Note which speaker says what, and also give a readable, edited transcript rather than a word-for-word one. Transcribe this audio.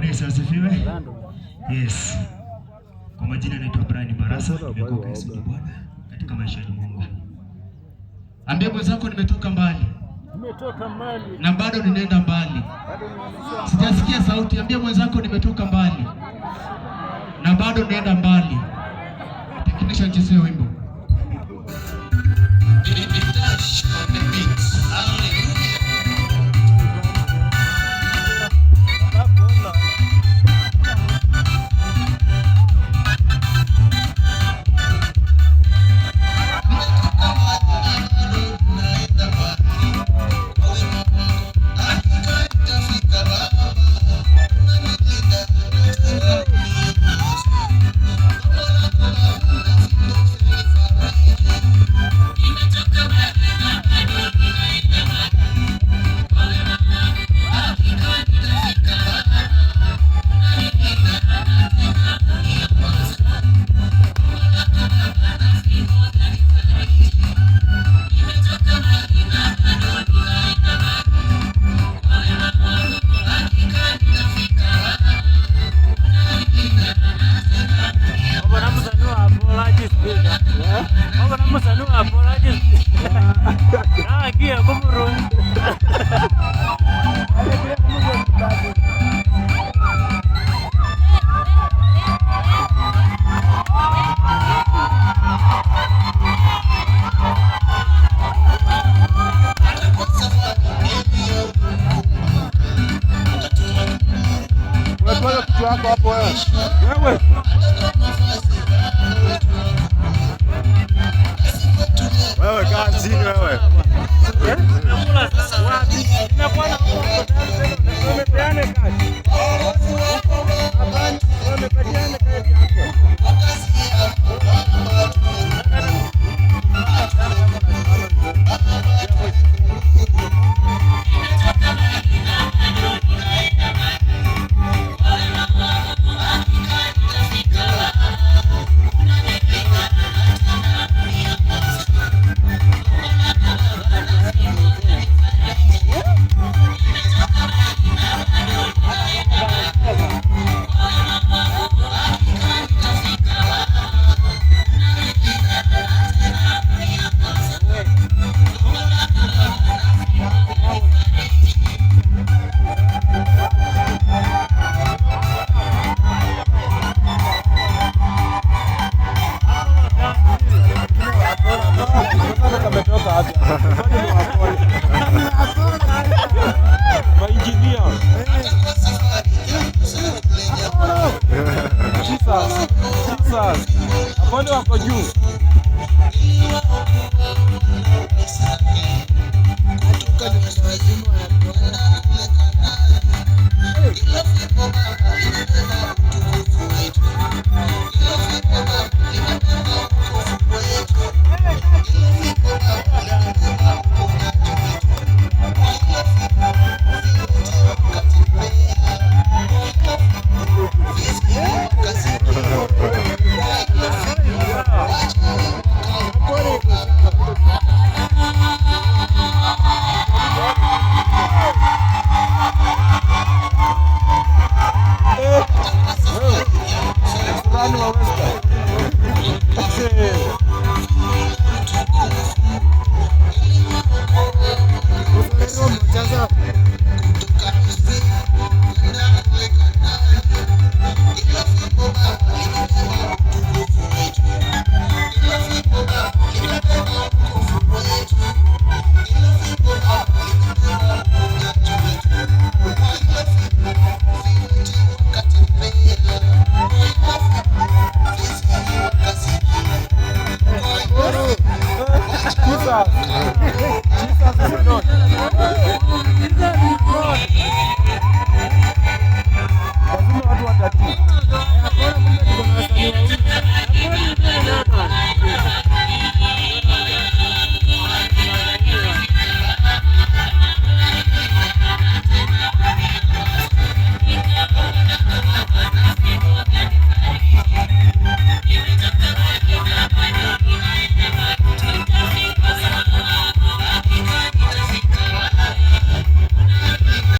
Speaker 1: Bwana Yesu asifiwe. Yes. Kwa majina naitwa Brian Barasa, nimeokoka. Yesu ni Bwana katika maisha ya Mungu. Ambia mwenzako nimetoka mbali.
Speaker 2: Nimetoka mbali.
Speaker 1: Na bado ninaenda mbali. Sijasikia sauti. Ambia mwenzako nimetoka mbali. Na bado ninaenda mbali. Technician, chezee wimbo.
Speaker 3: Dash on the beat. Hallelujah. Nimetoka mbali na bado naenda mbali. Kwa wema wako hakika nitafika Baba. Unanilinda na tena uniongoza. Neno lako Baba na fimbo vyanifariji. Nimetoka mbali na bado ninaenda mbali. Kwa wema wako hakika nitafika Baba. Unanilinda na tena uniongoza. Neno lako Baba na fimbo vyanifariji. Nimetoka mbali na bado ninaenda mbali. Kwa wema wako hakika nitafika Baba. Unanilinda na tena
Speaker 2: Obona musani wa Apollo speaker. Obona musani wa Apollo speaker. Nagiye kumurungi.
Speaker 3: Hata kwa safari niliyokumbuka, ukatuma nuru.
Speaker 4: Unatoa kichwa yako hapo wewe. Wewe.
Speaker 3: Hata kwa mavazi bado tunakumbuka. Nasi kwetu leo
Speaker 4: Wewe kaa chini wewe.
Speaker 2: Nakula sana wapi? Inakuwa na wamepeana kazi.
Speaker 3: Wokovu wako Baba
Speaker 2: Wamepatiana kazi hapo.
Speaker 3: kwa kazi yako Baba tumekuona. Baba tumekuona. Nimetoka mbali na bado ninaenda mbali. Kwa wema wako hakika nitafika Baba. Unanilinda na tena uniongoza. Neno lako Baba na fimbo vyanifariji. Nimetoka mbali na bado ninaenda mbali. Kwa wema wako hakika nitafika Baba. Unanilinda na tena uniongoza. Neno lako Baba na fimbo vyanifariji.
Speaker 4: Kametoka wapi? Mainjinia.
Speaker 3: Hata kwa safari ya lenye
Speaker 4: Jesus. Jesus. Afande wako juu.
Speaker 3: Niliwaokoa wana wa Israeli kutoka